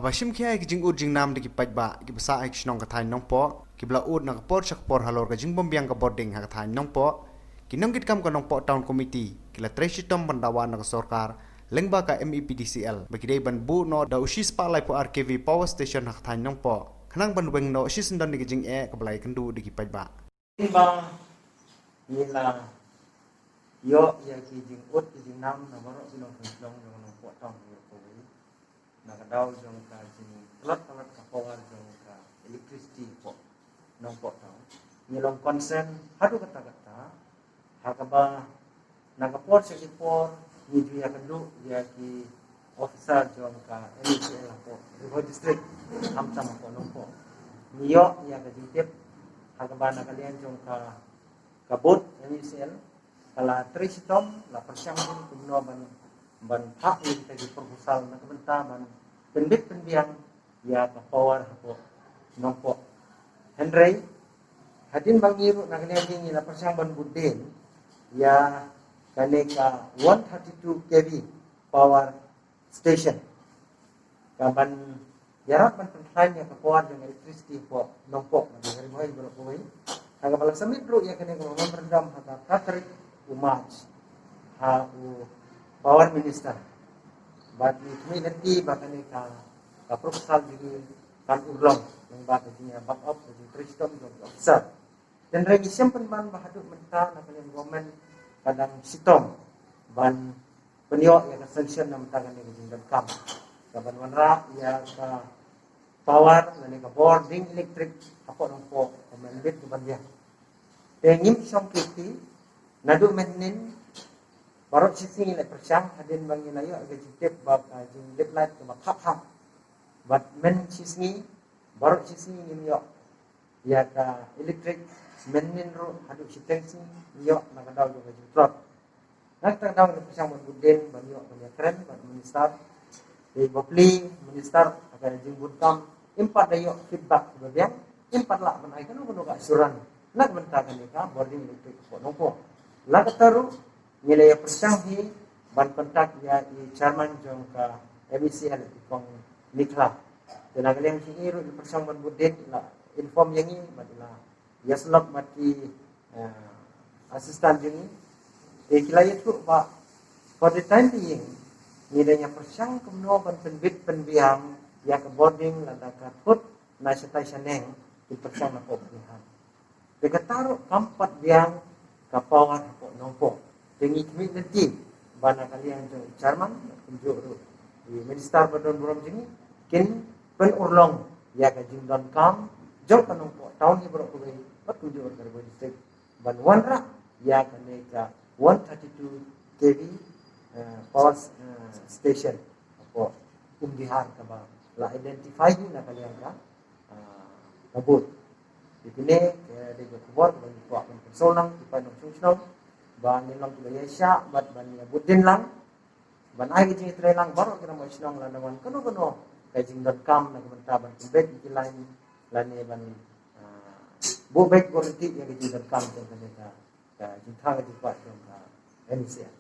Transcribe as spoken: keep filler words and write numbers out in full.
Haba shim khia ïa ki jingud jingnam da ki paidbah kiba sah ha ki shnong ka thaiñ Nongpoh kiba la ud na ka por sha ka por halor ka jingbymbiang ka bording ha ka thaiñ Nongpoh, ki nongkitkam ka Nongpoh Town Committee ki la trei shitom ban dawa na ka sorkar lyngba ka M E P D C L ba ki dei ban buh noh da u shispah laiphew ar K V power station ha ka thaiñ Nongpoh khnang ban weng noh shisyndon ïa ka jingeh kaba la ïakynduh da ki paidbah. Ba ngi la ïoh ïa ki jingud ki jingnam na baroh ki nongshong shnong jong Nongpoh Town baroh kawei, na ka daw jong ka jingtlot palat ka power jong ka electricity hapoh Nongpoh Town. Ngi long concern haduh katta katta, ha kaba na ka por sha ki por ngi ju ïakynduh ïa ki officer jong ka M E C L hapoh Ri Bhoi District, khamtam hapoh Nongpoh. Ngi ïoh ïa ka jingtip ha kaba na ka liang jong ka, ka booth M E C L ka la trei shitom, la pyrshang bun kumno ban, ban phah ïa kita ki proposal na ka bynta ban pynbit pynbiang ïa ka power hapoh Nongpoh. Hynrei hadien ba ngi ruh na ka liang jong ngi la pyrshang ban bud dien ïa kane ka one thirty-two K V power station, ka ban ïarap ban pynkhlaiñ ïa ka power jong electricity hapoh Nongpoh na ka Ri Bhoi baroh kawei. Ha kaba la submit ruh ïa kane ka memorandum ha ka khatsaw tarik u March ha u Power Minister. Bad ngi khmih lynti ba kane ka, ka proposal jong ngi kan urlong lyngba ka jingïa back up ka jingtrei shitom jong ki officer. Hynrei ngi shem pynban ba haduh mynta na ka liang government ka dang shitom ban pynïoh ïa ka sanction na ka bynta kane ka jingdonkam, ka ban wanrah ïa ka power lane ka bording electric hapoh Nongpoh ka mynbit ka ban biang. Te ngim shong kiti, naduh mynhynnin baroh shisngi ngi la pyrshang hadien ba ngi la ïoh ïa ka jingtip ba ka jinglip light kaba khap khap. Bad mynshisngi, baroh shisngi ngim ïoh ïa ka electric, mynhynnin ruh haduh shiteng sngi ngi ïoh na ka daw jong ka jingtlot. Na kata ka daw ngi pyrshang ban bud dien ban ïoh ban ïakren bad minister. Te bapli minister ha ka jingbud kam, im pat da ïoh feedback ba biang, im pat lah ban ai kano kano ka assurance na ka bynta kane ka bording electric hapoh Nongpoh. La kata ruh ngi la ïa pyrshang hi ban contact ïa i chairman jong ka M E C L, i kong Nikhla. Te na ka liang jong i ruh i la pyrshang ban bud dien, i la inform ïa ngi bad i la ïasyllok bad ki, eh, assistant jong ngi. Te ki la ïathuh ba for the time being ngi dang ïa pyrshang kumno ban pynbit pynbiang ïa ka bording lada ka thut na shatai shaneng, ki pyrshang na pop ki ha. Te kata ruh kam pat biang ka power hapoh Nongpoh. Te ngi khmih lynti ba na ka liang jong i chairman kumjuh ruh i minister ba don burom jong ngi kin pynurlong ïa ka jingdonkam jong ka Nongpoh Town hi baroh kawei bad kumjuh ruh ka Ri Bhoi District ban wanrah ïa kane ka one thirty-two K V, eh, power, eh, station hapoh Umdihar kaba la identify hi na ka liang ka, ah, ka booth. Te kine ki dei ki khubor kaba ngi kwah ban pynsngew lang ki paid nongshong shnong ba ngin long kiba ïaishah bad ban ïa bud dien lang ban ai ka jingïatreilang baroh ki rangbah shnong lada wan kano kano ka jingdonkam na ka bynta ban pynbeit ïa ki line lane ban, ah, buh beit buh ryntih ïa ka jingdonkam jong kane ka, ka jingthrang ka jingkwah jong ka M E C L.